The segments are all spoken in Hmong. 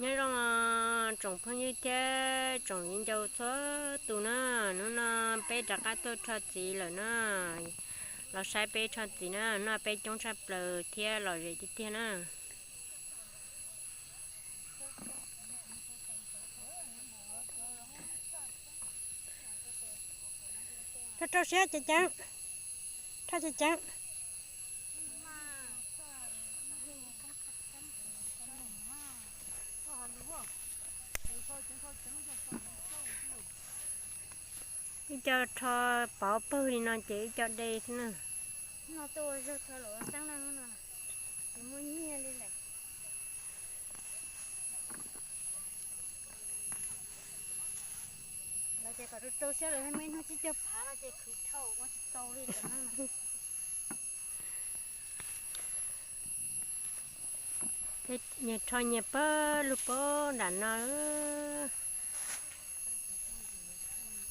Nyob zoo tsoom phooj ywg thiab tsoom viv ncaus txhua tus na, hnub no peb rov qab tuaj rho txiv lawm na, los saib peb rho txiv na, noj peb coob tshaj plaws thiab lom zem tiag tiag na. Rho rau siab ceev ceev, rho ceev ceev. Ib co rho pov pawg li no ces ib co de xwb na. Los ces kom rau rau siab lawm, muaj ib hnub tsib caug phav no ces khwv dhau ua tsis tau li lawm. Nyias rho nyias pawg lug pab nram no.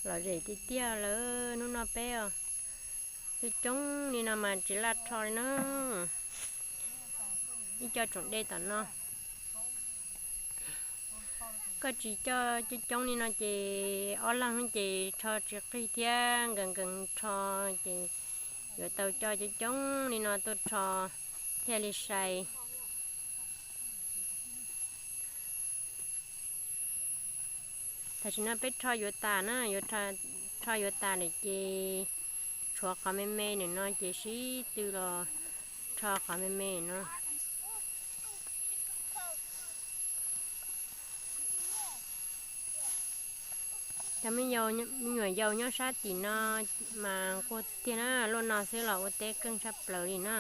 Lom zem tiag tiag lawm hnub no peb os. Coob coob li no mas tsis laj rho li na. Ib co tseem de tom no. Koj tsis coj coob coob li no ces ob leeg ces rho tsis qig thiab nkees nkees rho ces yuav tau coj coob coob li no tuaj rho thiaj li sai. Tam sim no peb rho yuav tas na, yuav rho yuav tas lawm ces tshuav qhov me me ntawm no ces sib tw los rho qhov me me no. Cov me nyuam yaus nyob sab tim no mas nquag tiag na, luaj no xwb los ua teb keej tshaj plaws li na.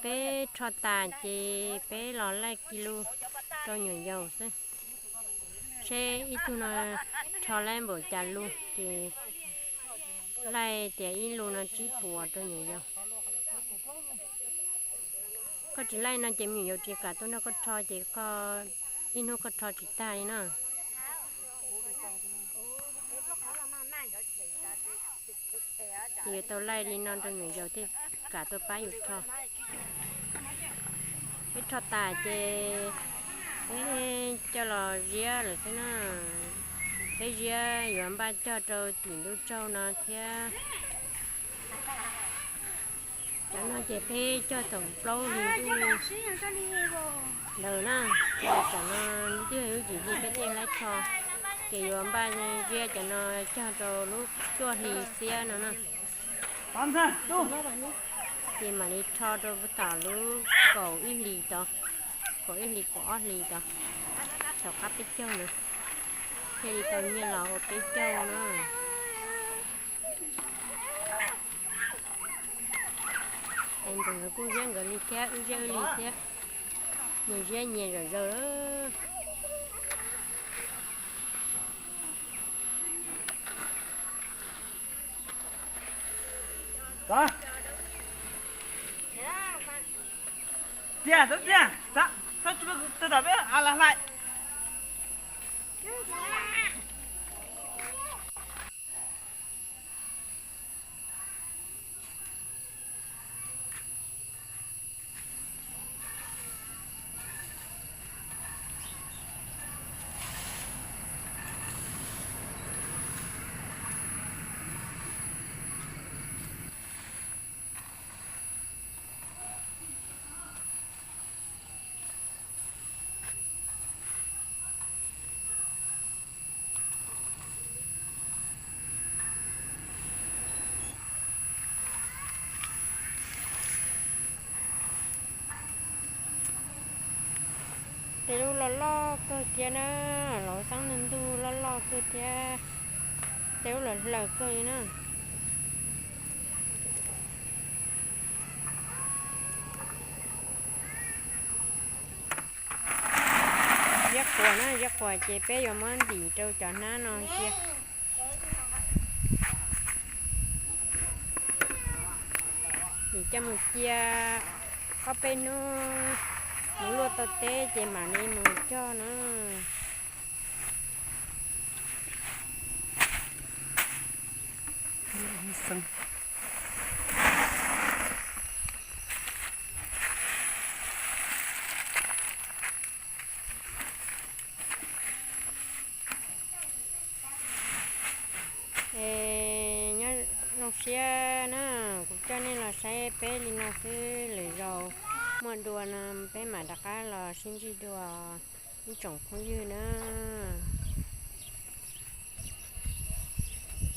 Peb rho tas ces peb los laij kiag lug rau nyuam yaus xwb, seb ib tug no rho laij npaum cas lug ces laij tias ib lug no tsib puas rau nyuam yaus. Koj tsis laij no ces me nyuam yaus tsis kam tuaj nrog koj rho ces koj ib hnub koj rho tsis tag li na. Ces yuav tau laij li no rau nyuam yaus thiaj kam tuaj pab yus rho. Peb rho tas ces peb coj los ziab lawm xwb na. Peb ziab yuav npaj cog rau tim ntuj tsaug no thiab. Cov no ces peb cog thaum plaub hlis ntuj ntawd na, cov no twb yog lub tsis hli peb thiaj laib rho, ces yuav npaj ziab cov no cog rau lub cuaj hli xiab no na. Ces mam li rho rau tom lub kaum ib hlis tod, kaum ib hlis kaum ob hlis tod, tom qab peb caug na, thiaj li tau nyiaj los ua peb caug na. Es nkawd kuj ziab nkawd li thiab, wb ziab wb li thiab, nyias ziab nyias zom zaws. Tiag, txiv tiag, tsis tau peb a las hlais. Tej lub loj loj kawg thiab na, los xab ntuj loj loj kawg thiab, tej lub los hlaws kawg li na. Ziab quas na, ziab quas ces peb yuav muab ntim rau cov hnab no cia. Ntim coj mus cia ob peb hnub, mus luaj tau teb ces mam li mus cog na. Siab na, kuv coj nej los saib peb li no xwb, lwm zaus muaj dua no peb mam rov qab los sib ntsib dua ib tsoom phooj ywg na.